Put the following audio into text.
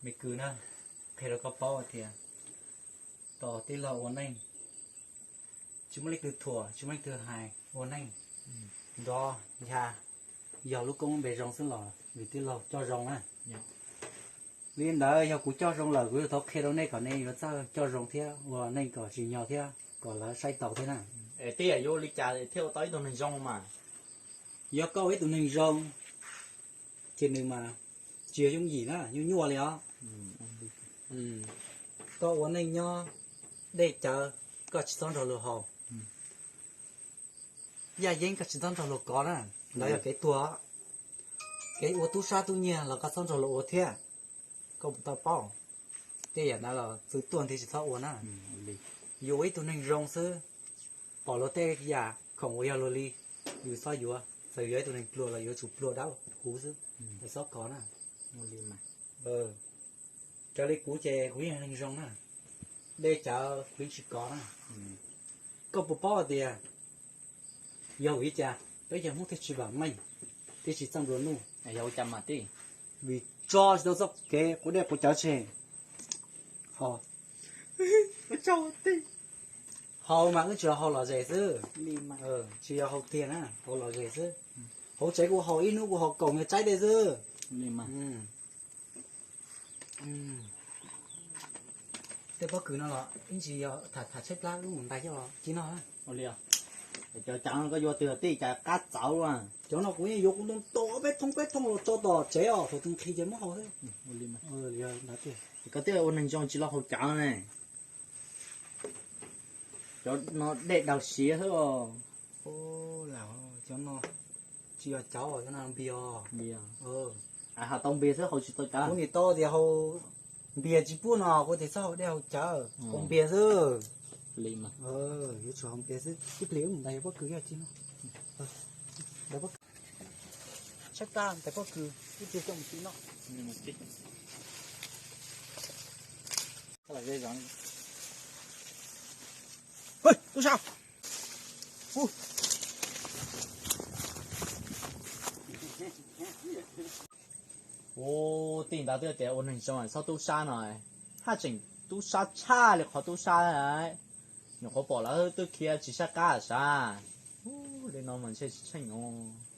Me kwv na, qhia rau koj paub tias tos tij laug ua neej, tsis muaj leej twg thuam, tsis muaj leej twg hais, ua neej nrov ya, yog lub koob npe zoo xwb los vim tij laug coj zoo na. Li ntawd yog kuv coj zoo lawm, kuv yuav tau qhia rau nej kom nej yuav txawj coj zoo thiab ua neej kom tsim nyog thiab kom lawv saib taus thiab na. Es tij yuav ua li cas thiaj ua tau ib tug neeg zoo mas? Yog koj ua ib tug neeg zoo ces nws mas tsis yog yooj yim na, nyuaj nyuaj li os. Koj ua neej nyob dej cawv, koj tsis txhob nrog luag haus. Yaj yeeb koj tsis txhob nrog luag kov na, ntawd yog kev tuag. Kev ua tub sab tub nyiag los koj txhob nrog luag ua thiab. Koj puas tau paub? Tej yam ntawd los txwv tuag nthi tsis txhob ua na. Yuav ua ib tug neeg zoo xwb, pom luag tej yam khoom uas yog luag li, yus txhob yuav. Txawm yuav ib tug neeg pluag los yuav tsum pluag dawb huv xwb, txhob kov na. Raws li kuv ces kuv yeej neeg zoo na, dej cawv kuv yeej tsis kov na. Koj puas paub hais tias yog vim li cas peb cov Hmoob thiaj tsis vam meej, thiaj tsis txawj nplua nuj? Yog ua cas mas tij? Vim tso tsis tau txoj kev quav dej quav cawv tseg. Haus mas wb tsuas haus lom zem xwb, tsis yog haus tiag na, haus lom zem xwb. Hauv tsev kuv haus, ib hnub kuv haus kaum nyuag tsaib dej xwb. Tej pob kws no los ib ntsis yog tham tshaib plab wb mus ntais coj los cia noj. Cov cav no koj yuav twg tij, cas qab txawv luaj? Cov no kuv yeej yuav kuv ntoo ntau peb thooj peb thooj los tso tom tsev os, thaum twg nqhis ces muab haus xwb. Koj twb ua neeg zoo tsis los haus cav ne. Cov no dej daug siav xwb os. Cov no tsis yog cawv, cov no npias os. Haus tau npias xwb, haus tsis tau cawv. Kuv nim tau tias haus npias tsis pub no, kuv tias txhob haus dej haus cawv, haus npias xwb. Yuav tsum haus npias xwb. Ib pliag wb mus ntais pob kws yog tsis no. Tshaib plab ntais pob kws, ib pliag coj mus cia noj. Ub, tij ntawd twb tias ua neeg zoo txhob tub sab no, haj tseem tub sab tshaj li qhov tub sab. Nyuam qhuav pom lawv twb khiav tsis sab qab sav. Li no mas ntshe tsis tsheej os.